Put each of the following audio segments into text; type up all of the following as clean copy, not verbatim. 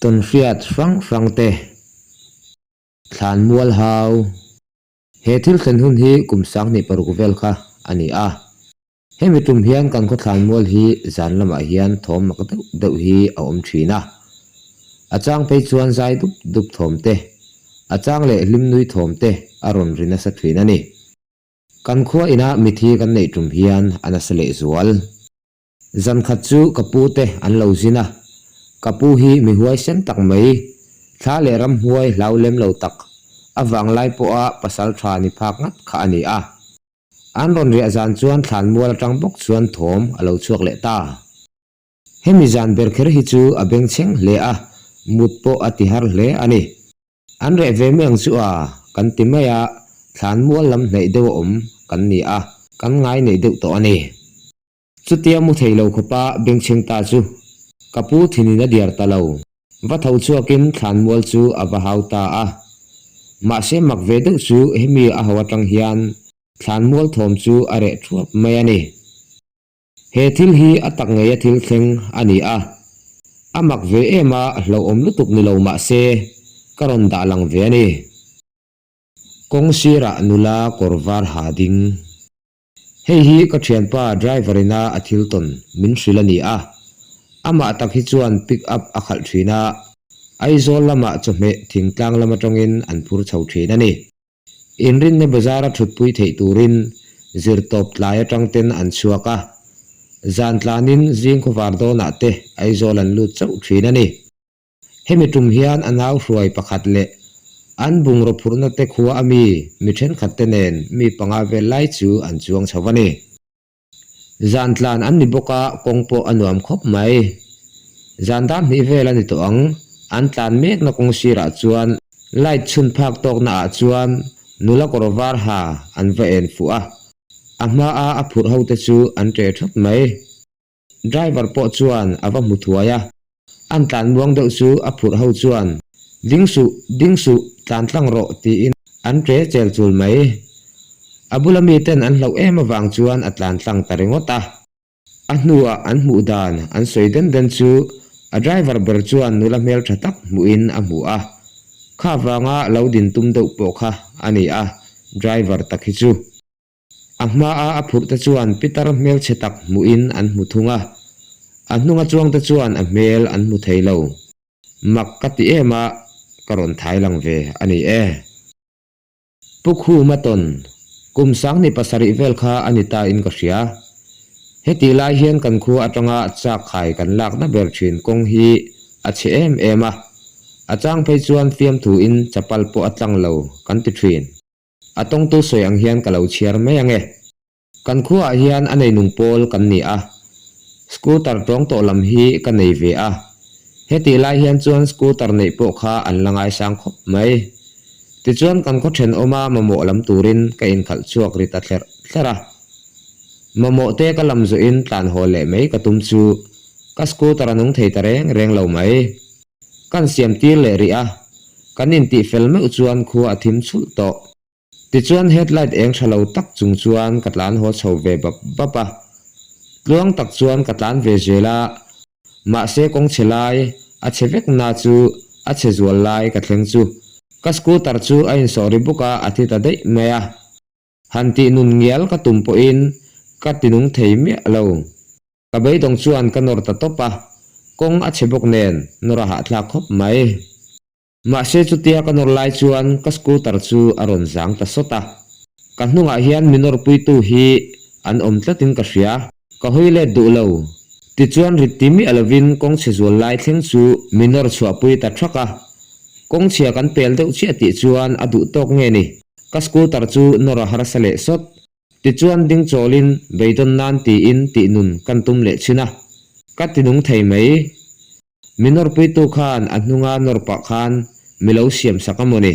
Tawnhriat hrang hrang te. Thlanmual hau. He thil thlen hun hi kum 26 vel kha a ni a. Hemi tum hian kan khaw thlanmual hi zan lamah hian thawm mak deuh deuh hi a awm thin a. A chang phei chuan zai dup dup thawm te, a chang leh hlim nui thawm te a rawn ri nasa thin a ni. Kan khua inah mithi kan neih tum hian a nasa lehzual. Zan khat chu ka pu te an lo zin a, ka pu hi mi huaisen tak mai, thla leh ramhmuai hlau lem lo tak, a vanglai pawha pasal tha ni phak ngat kha a ni a. An rawn riah zan chuan thlanmual atang bawk chuan thawm a lo chhuak leh ta. Hemi zan ber kher hi chu a bengchheng hle a, mut pawh a ti har hle a ni. An reh ve mai ang chu a, kan ti mai a, thlanmual lam hnaih deuh a awm kan ni a, kan ngai neih deuh tawh a ni. Chutia mu thei lo khawpa bengchheng ta chu ka pu thinin a diar ta lo. Va tho chhuakin thlanmual chu a va hau ta a. Mahse mak ve deuh chu hemi a ho atang hian thlanmual thawm chu a reh thuap mai a ni. He thil hi a tak ngeia thil thleng a ni a. A mak ve em a, hlauhawm lutuk ni lo mahse ka rawn dah lang ve a ni. Kawng sirah nula kawr var ha ding. Hei hi ka thianpa driver ina a thil tawn min hrilh a ni a, amah tak hi chuan pick up a khalh thin a, Aizawl lamah chawhmeh thingtlang lam atangin an phur chho thin a ni. Inrinna bazar a thutpui theih turin zirtawp tlai atang ten an chhuak a, zan tlanin zing khawvar dawnah te Aizawl an lut chauh thin a ni. Hemi tum hian a nau hruai pakhat leh an bungraw phurhna te khua a mi mi thenkhat te nen mi panga vel lai chu an chuang chho a ni. Zan tlan an ni bawk a, kawng pawh a nuam khawp mai. Zan dar hnih vel a ni tawh ang, an tlan mekna kawng sirah chuan light chhun phak tawkna ah chuan nula kawr var ha an va en fuh a, a hma a a phurh ho te chu an ṭe ṭhawt mai. Driver pawh chuan a va hmu thuai a, an tlan muang deuh chu a phurh ho chuan, Ding suh, ding suh, tlan tlang rawh tiin an ṭe chel chul mai. A bula miten an hlauh em avang chuan a tlan tlang ta ringawt a. A hnuah an hmuh dan an sawi den den chu a driver ber chuan nula hmelṭha tak hmuhin a hmu a, kha vanga lo din tum deuh pawh kha a ni a, driver tak hi chu. A hmaa a phurh te chuan pitar hmelchhe tak hmuhin an hmu thung a, a hnunga chuang te chuan a hmel an hmu thei lo. Mak ka ti em a, ka rawn thai lang ve a ni e. Pu Khuma tawn, kum 17 vel kha a ni ta in ka hria. Hetih lai hian kan khua atanga chak khai kan lakna ber thin kawng hi a chhe em em a, a chang phei chuan fiamthu in chapal pawh a tlang lo kan ti thin. A tawngtu sawi ang hian ka lo chhiar mai ang e. Kan khuaah hian a neinung pawl kan ni a, scooter tawng tawh lam hi ka nei ve a. Hetih lai hian chuan scooter neih pawh kha an la ngaisang khawp mai. Tichuan kan khaw thenawma mamawh lam turin ka inkhalh chhuak ri ta thlerh thlerh a. Mamawh te ka lam zawhin tlan haw leh mai ka tum chu ka scooter a nung thei ta reng reng lo mai. Kan siam tir leh rih a, kan intih fel meuh chuan khua a thim chhulh tawh. Tichuan headlight eng tha lo tak chung chuan ka tlan haw chho ve bap bap a. Tluang tak chuan ka tlan ve zel a, mahse kawng chhe lai a chhe vek na chu a chhe zual lai ka thleng chu ka scooter chu a insawh ri buk a, a thi ta daih mai a. Han tih nun ngial ka tum pawhin ka tinung thei miah lo. Ka beidawng chuan ka nawr ta tawp a, kawng a chhe bawk nen nawr a hahthlak khawp mai. Mahse chutia ka nawr lai chuan ka scooter chu a rawn zang ta sawt a, ka hnungah hian mi nawrpuitu hi an awm tlatin ka hria, ka hawi let duh lo. Tichuan rit ti miah lovin kawng chhe zual lai thleng chu mi nawr chhuahpui ta thak a, kawng chhia kan pel deuh chiah tih chuan a duh tawk nge ni, ka scooter chu nawr a harsa leh sawt. Tichuan ding chawlin beidawn nan tiin tih nun kan tum leh thin a, ka ti nung thei mai. Mi nawrpuitu khan a hnunga nawr pah khan mi lo siam sak a maw ni?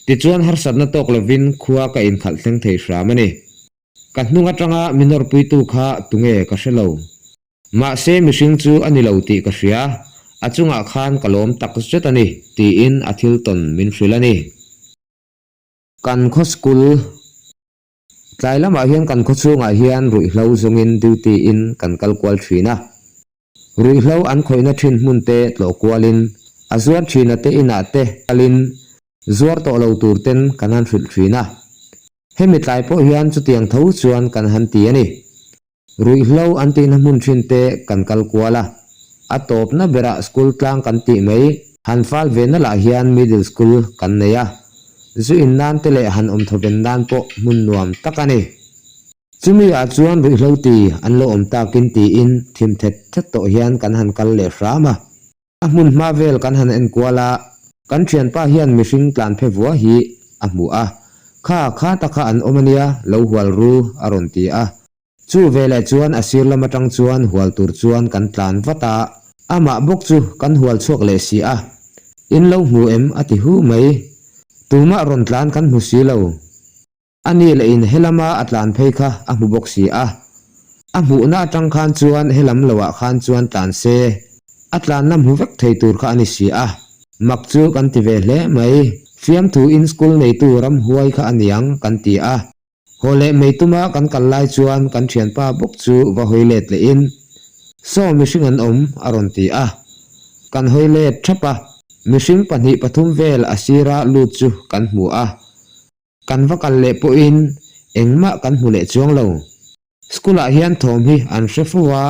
Tichuan harsatna tawk lovin khua ka inkhalh thleng thei hram a ni. Ka hnung atanga mi nawrpuitu kha tunge ka hre lo. Mahse mihring chu a ni lo tih ka hria, a chungah khan ka lawm tak zet a ni, tiin a thil tawn min hrilh a ni. Kan khaw school Tlai lamah hian kan khaw chhungah hian ruihhlo zawngin duty in kan kal kual thin a. Ruihhlo an khawihna thin hmun te tlawh kualin A zuar thina te inah te kalin zuar tawh lo tur ten kan han hrilh thin a. Hemi tlai pawh hian chutiang tho chuan kan han ti a ni. Ruihhlo an tihna hmun thin te kan kal kual a. A tawpna berah school tlang kan tih mai. Han fal ve na lah hian middle school kan nei a. Zu in nan te leh han awm thawven nan pawh hmun nuam tak a ni. Chumi ah chuan ruihhlo ti an lo awm takin tiin thim thet thet tawh hian kan han kal leh hram a. A hmun hma vel kan han en kual a, kan thianpa hian mihring tlan phe vua hi a hmu a, Kha, kha ta kha an awm a nia, lo hual ru, a rawn ti a. Chu veleh chuan a sir lam atang chuan hual tur chuan kan tlan vat a, amah bawk chu kan hual chhuak leh si a. In lo hmu em? a ti hu mai. Tumah rawn tlan kan hmu si lo. A ni leh in helama a tlan phei kha a hmu bawk si a. A hmuhna atang khan chuan helam loah khan chuan tlan se, a tlanna hmu vek thei tur kha a ni si a. Mak chu kan ti ve hle mai. Fiamthu in school neitu ramhuai kha a niang kan ti a. Haw leh mai tuma kan kal lai chuan kan thianpa bawk chu va hawi let leh in, Saw mihring an awm a rawn ti a. Kan hawi let thap a, mihring pahnih pathum vel a sira lut chu kan hmu a. Kan va kal leh pawhin engmah kan hmu leh chuang lo. School ah hian thawm hi an hre fo a,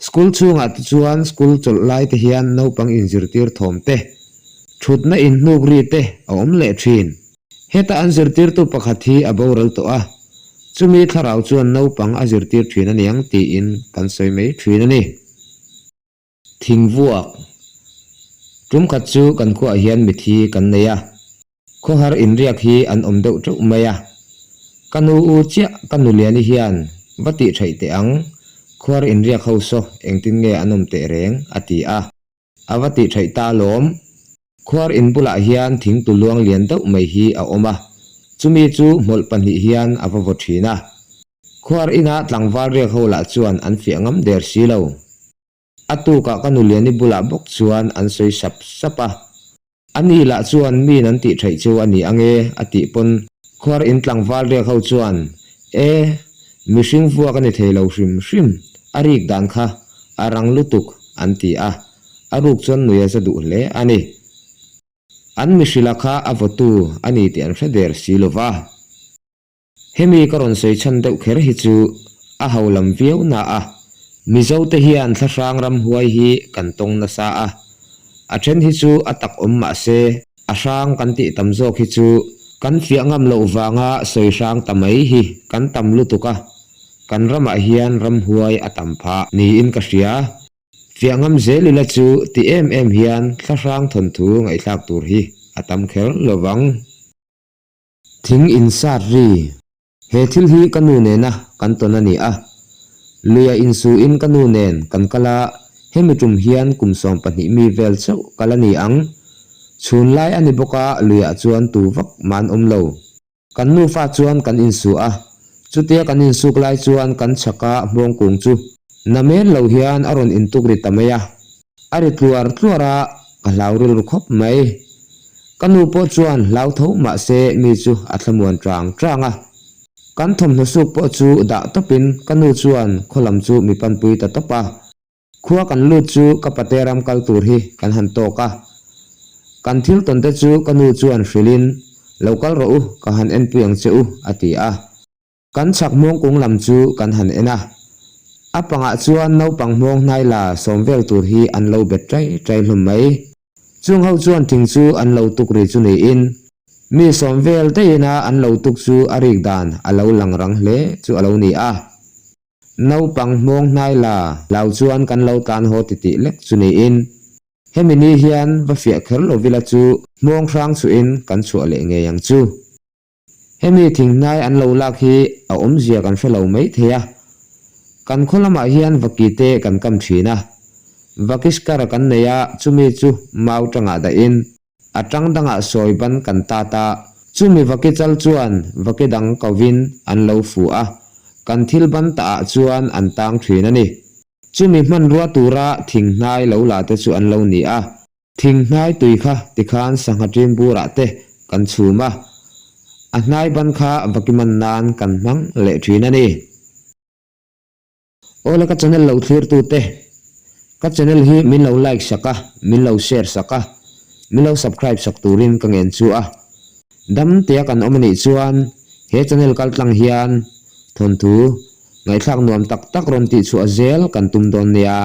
school chhungah te chuan school chawlh lai te hian naupang inzirtir thawm te, thutna inhnuk ri te a awm leh thin. Heta an zirtirtu pakhat hi a boral tawh a, chumi thlarau chuan naupang a zirtir thin aniang tiin kan sawi mai thin a ni. Thingvuak, Tum khat chu kan khuaah hian mithi kan nei a, khawhar inriak hi an awm deuh teuh mai a. Ka nu u chiah ka nuliani hian va tih theih teh ang, khuar inriak ho saw engtin nge an awm teh reng a ti a. A va tih theih ta alawm. Khuar in bulah hian thingtu luang lian deuh mai hi a awm a, chumi chu hmawlh pahnih hian a va vaw thin a. Khuar ina tlangval riak ho lah chuan an fiah ngam der si lo. A tukah ka nuliani bulah bawk chuan an sawi sap sap a. A ni lah chuan miin an tih theih chu a ni ange a tih pawn khuar in tlangval riak ho chuan e mihring vuak a ni thei lo hrim hrim a rik dan kha a rang lutuk an ti a, a ruk chuan nui a za duh hle a ni. An mihrila kha a vawtu a ni tih an hre der si lo va. Hemi ka rawn sawi chhan deuh kher hi chu a ho lam viau na a, Mizo te hian thlahrang ramhuai hi kan tawng nasa a, a then hi chu a tak awm mah se a hrang kan tih tam zawk hi chu kan fiah ngam loh vanga sawi hrang ta mai hi kan tam lutuk a, kan ramah hian ramhuai a tam phah niin ka hria. Fiah ngam zel ila chu ti em em hian thlahrang thawnthu ngaihthlak tur hi a tam kher lovang. Thing insat ri. He thil hi ka nu nena kan tawn a ni a. Luia insuin ka nu nen kan kal a, hemi tum hian kum 12 mi vel chauh kal a ni ang. Chhun lai a ni bawk a, luiah chuan tu vak man awm lo. Kan nufa chuan kan insu a, chutia kan insuk lai chuan kan chhaka hmawng kung chu namen lo hian a rawn intuk ri ta mai a. A ri tluar tluar a, ka hlau rilru khawp mai. Ka nu pawh chuan hlau tho mah se mi chu a thlamuan chang chang a. Kan thawmhnaw suk pawh chu dah tawpin ka nu chuan khaw lam chu mi panpui ta tawp a. Khua kan lut chu ka pate ram kal tur hi kan han tawk a. Kan thil tawn te chu ka nu chuan hrilhin, Lo kal rawh u, ka han enpui ang che u, a ti a. Kan chhak hmawngkung lam chu kan han en a, a pangah chuan naupang hmawng hnai la sawm vel tur hi an lo bet ṭai ṭai hlawm mai. Chung ho chuan thing chu an lo tuk ri chu niin, mi sawm vel daihin a an lo tuk chu a rik dan a lo lang rang hle chu a lo ni a. Naupang hmawng hnai la hlau chuan kan lo tlan haw titih lek chu niin, hemi ni hian va fiah kher lo vila chu hmawng hrang chuhin kan chhuah leh ngei ang chu. Hemi thinghnai an lo lak hi a awmzia kan hre lo mai thei a. Kan khaw lamah hian vaki te kan kam thin a. Vakiskar kan nei a, chumi chu mau tangah dahin a tang dangah sawi ban kan tat a. Chumi vaki chal chuan vaki dang kovin an lo fu a, kan thil ban tahah chuan an tang thin a ni. Chumi hmanrua tura thinghnai lo la te chu an lo ni a. Thing hnai tui kha tikhan sangha ṭim burah te kan chhum a, a hnai ban kha vakiman nan kan hmang leh ṭhin a ni. Awle ka channel lo thlir tu te, ka channel hi min lo like sak a, min lo share sak a. Min lo subscribe sak turin ka ngen chu a. Dam tia kan awm anih chuan he channel kal tlang hian thawnthu ngaihthlak nuam tak tak rawn tih chhuah zel kan tum dawn nia.